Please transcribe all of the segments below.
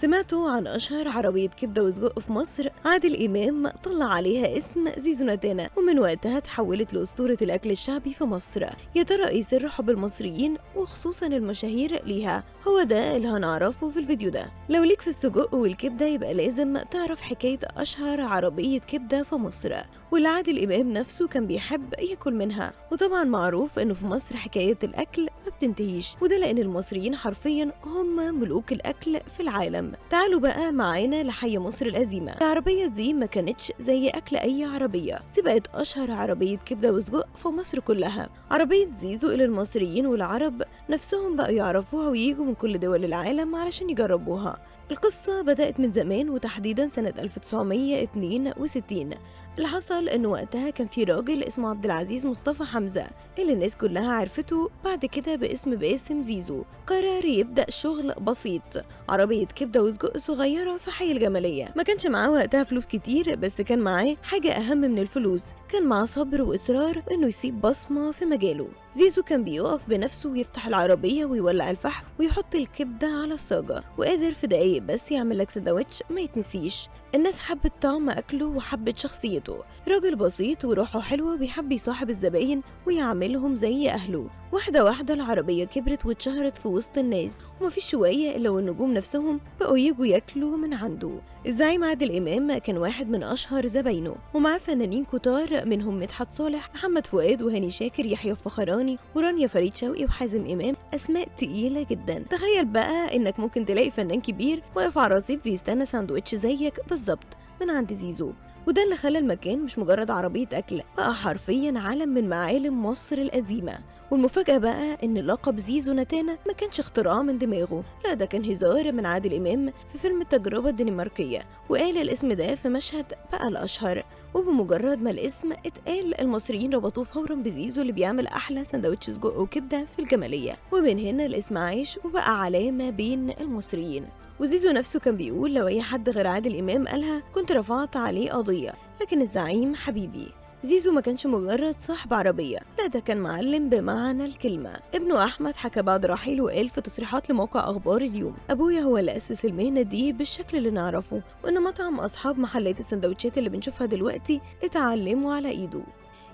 سمعتوا عن أشهر عربية كبدة وسجق في مصر؟ عادل إمام طلع عليها اسم زيزو نتانة، ومن وقتها تحولت لأسطورة الأكل الشعبي في مصر. يا ترى إيه سر حب المصريين وخصوصا المشاهير ليها؟ هو ده اللي هنعرفه في الفيديو ده. لو ليك في السجق والكبدة يبقى لازم تعرف حكاية أشهر عربية كبدة في مصر، واللي عادل إمام نفسه كان بيحب ياكل منها. وطبعا معروف إنه في مصر حكاية الأكل ما بتنتهيش، وده لأن المصريين حرفيا هم ملوك الأكل في العالم. تعالوا بقى معانا لحي مصر القديمة. العربية دي ما كانتش زي أكل أي عربية، دي بقت أشهر عربية كبدة وسجق في مصر كلها. عربية زيزو اللي المصريين والعرب نفسهم بقوا يعرفوها وييجوا من كل دول العالم علشان يجربوها. القصة بدأت من زمان، وتحديدا سنة 1962. اللي حصل إنه وقتها كان في راجل اسمه عبد العزيز مصطفى حمزة، اللي الناس كلها عرفته بعد كده باسم باسم زيزو. قرر يبدأ شغل بسيط، عربية كبدة وسجق صغيرة في حي الجمالية. ما كانش معاه وقتها فلوس كتير، بس كان معاه حاجة أهم من الفلوس، كان معاه صبر وإصرار إنه يسيب بصمة في مجاله. زيزو كان بيقف بنفسه ويفتح العربية ويولع الفحم ويحط الكبدة على الصاجة، وقادر في دقايق بس يعمل لك سندوتش ما يتنسيش. الناس حبت طعم أكله وحبت شخصيته، راجل بسيط وروحه حلوة وبيحب يصاحب الزباين ويعملهم زي أهله. واحدة واحدة العربية كبرت واتشهرت في وسط الناس، ومفيش شوية إلا والنجوم نفسهم بقوا يجوا ياكلوا من عنده. الزعيم عادل إمام كان واحد من أشهر زباينه، ومعاه فنانين كتار منهم مدحت صالح، محمد فؤاد، وهاني شاكر، يحيى الفخراني، ورانيا فريد شوقي، وحازم إمام. أسماء تقيلة جدا. تخيل بقى إنك ممكن تلاقي فنان كبير واقف على الرصيف بيستنى ساندوتش زيك بالظبط من عند زيزو. وده اللي خلى المكان مش مجرد عربية أكل، بقى حرفيا علم من معالم مصر القديمة. والمفاجأة بقى إن لقب زيزو نتانة ما كانش اختراع من دماغه، لا ده كان هزار من عادل إمام في فيلم التجربة الدنماركية، وقال الاسم ده في مشهد بقى الأشهر. وبمجرد ما الاسم اتقال المصريين ربطوه فورا بزيزو اللي بيعمل أحلى سندوتش سجق وكبدة في الجمالية، ومن هنا الاسم عاش وبقى علامة بين المصريين. وزيزو نفسه كان بيقول لو أي حد غير عادل إمام قالها كنت رفعت عليه قضية، لكن الزعيم حبيبي. زيزو ما كانش مجرد صاحب عربية، لا ده كان معلم بمعنى الكلمة. ابنه أحمد حكى بعد رحيله وقال في تصريحات لموقع أخبار اليوم: أبويا هو اللي أسس المهنة دي بالشكل اللي نعرفه، وإن مطعم أصحاب محلات السندوتشات اللي بنشوفها دلوقتي اتعلموا على إيده.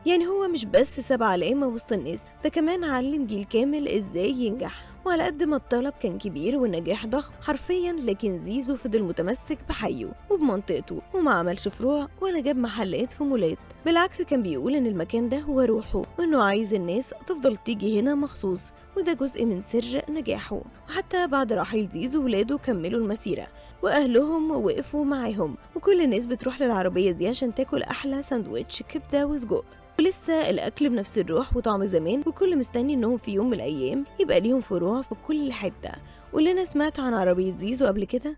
يعني هو مش بس ساب علامة وسط الناس، ده كمان علم جيل كامل إزاي ينجح. وعلى قد ما الطلب كان كبير والنجاح ضخم حرفيا، لكن زيزو فضل متمسك بحيه وبمنطقته، وما عملش فروع ولا جاب محلات في مولات. بالعكس كان بيقول ان المكان ده هو روحه، وانه عايز الناس تفضل تيجي هنا مخصوص، وده جزء من سر نجاحه. وحتى بعد رحيل زيزو ولاده كملوا المسيرة، واهلهم وقفوا معاهم، وكل الناس بتروح للعربية دي عشان تاكل احلى ساندوتش كبدة وسجق. ولسه الأكل بنفس الروح وطعم زمان، وكل مستني إنهم في يوم من الأيام يبقى ليهم فروع في كل حتة. قولنا، سمعت عن عربية زيزو قبل كده؟